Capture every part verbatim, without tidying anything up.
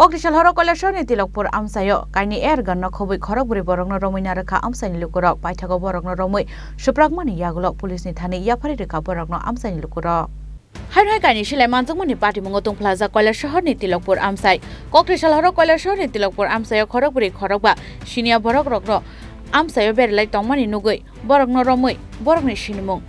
Koktisal horo Koilasahar ni Tilokpur amchaio kainwi air gun no khobwi khorokbrwi borokno romwi narwkha amchaini lukurok. Paithago borokno romwi swprakmani yagulo police ni thani yaphari rwkha borokno amchaini lukurok. Haino hai kainwi silai manjakmani patimungo tongphlajak Koilasahar ni Tilokpur amchai. Koktisal horo Koilasahar ni Tilokpur amchaio khorokbrwi khorokba siniya borok rokno amchaio beralai tongmani nugwi borokno romwi borokni sinimung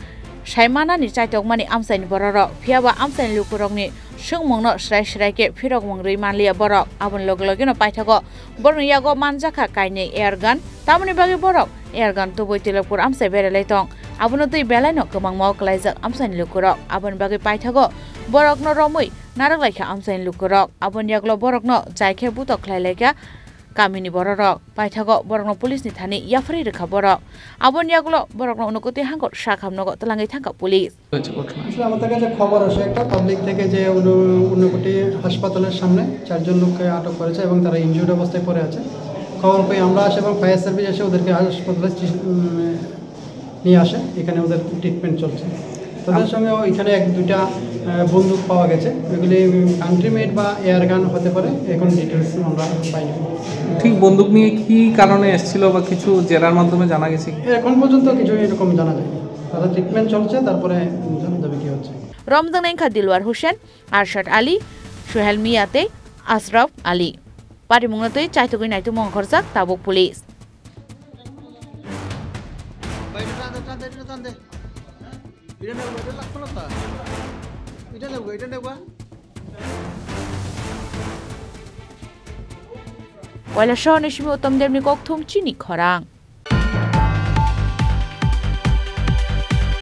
saimanani chaitokmani amchaini bororok. Phiyaba amchaini lukurokni swngmungno srai srai khe phirokmung rwi manliya borok. Aboni loge logeno paithago borokni yago manjakha kainwi air gun. Tamoni bagwi borok air gun tubui Tilokpur amchai beralai tong. Abono twi belaino kwbangma kwlaijak amchaini lukurok. Aboni bagwi paithago borokno romwi narwk laikha amchaini lukurok. Aboni yagulo borokno chai khe butok khlai laikha kamini bororok. Paithago borokno police ni thani yaphari rwkha borok. Aboni yagulo borokno unukoti hangkor sakham nogo twlangwi thangkha police. হয়েছে ঘটনা। আসলে আমাদের কাছে খবর আসে একটা পাবলিক থেকে যে উন-, ঊনকোটি হাসপাতালের সামনে চারজন লোককে আটক করেছে এবং তারা ইনজিউর্ড অবস্থায় পড়ে আছে। খবর পেয়ে আমরা আসি এবং ফায়ার সার্ভিস এসে ওদেরকে হাসপাতালে চিকি-, উম, নিয়ে আসে, এখানে ওদের ট্রিটমেন্ট চলছে। তাদের সঙ্গে এখানে এক দুইটা, আহ, বন্দুক পাওয়া গেছে, এগুলি কান্ট্রি মেড বা এয়ার গান হতে পারে, এখন ডিটেলস আমরা পাইনি। ঠিক বন্দুক নিয়ে কি কারণে এসেছিল বা কিছু জেরার মাধ্যমে জানা গেছে কি? এখন পর্যন্ত কিছু এরকম জানা যায়নি, তাদের ট্রিটমেন্ট চলছে, তারপরে জানা যাবে কি হচ্ছে। Romjaknai wngkha Dilwar Hussain, Arshad Ali, Suhel Mia tei Ashraf Ali. Patimungno twi chaitugwi naitukmung ongkhorjak tabuk police. Koilasahar ni simi Uttam Debni kokthum chini khorang.